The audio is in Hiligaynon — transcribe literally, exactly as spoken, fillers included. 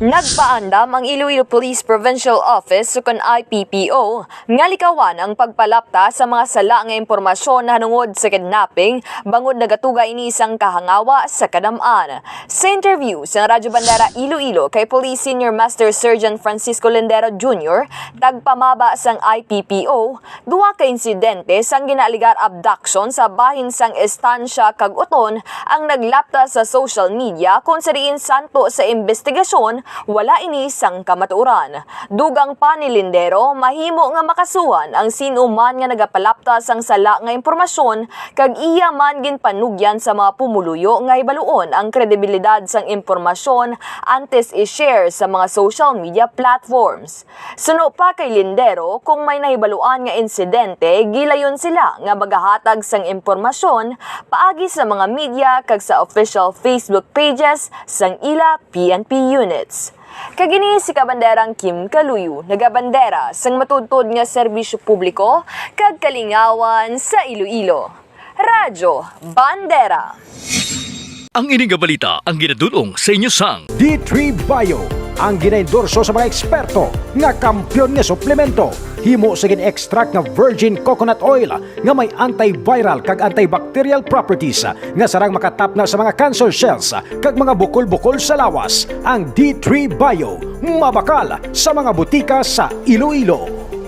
Nagpaandam ang Iloilo Police Provincial Office, ukon I P P O, nga likawan ang pagpalapta sa mga sala nga impormasyon nahanungod sa kidnapping, bangod nagatugay ini sang kahangawa sa kadam-an. Sa interview sang Radyo Bandera Iloilo kay Police Senior Master Sergeant Francisco Lindero Junior, tagpamaba sang I P P O, duha ka insidente sang ginaalegar abduction sa bahin sang estansya kag uton ang naglapta sa social media, kon sa diin santo sa imbestigasyon, wala ini sang kamatuoran. Dugang pa ni Lindero, mahimo nga makasuhan ang sin-o man nga nagapalapta sang sala nga impormasyon kag iya man ginpanugyan sa mga pumuluyo nga hibaluon ang kredibilidad sang impormasyon antes i-share sa mga social media platforms. Suno pa kay Lindero, kung may nahibaluan nga insidente, gilayon sila nga magahatag sang impormasyon paagi sa mga media kag sa official Facebook pages sang ila P N P units. Kag ini si Kabanderang Kim Kaluyo, nagabandera sang matuod-tuod nga serbisyo publiko kag kalingawan sa Iloilo. Radyo Bandera. Ang ini nga balita ang ginadul-ong sa inyo sang D three Bio, ang ginaendorso sa mga eksperto nga kampiyon nga suplemento. Himo sa gin-extract nga virgin coconut oil nga may antiviral kag antibacterial properties nga sarang makatapna sa mga cancer cells kag mga bukol-bukol sa lawas. Ang D three Bio mabakal sa mga butika sa Iloilo.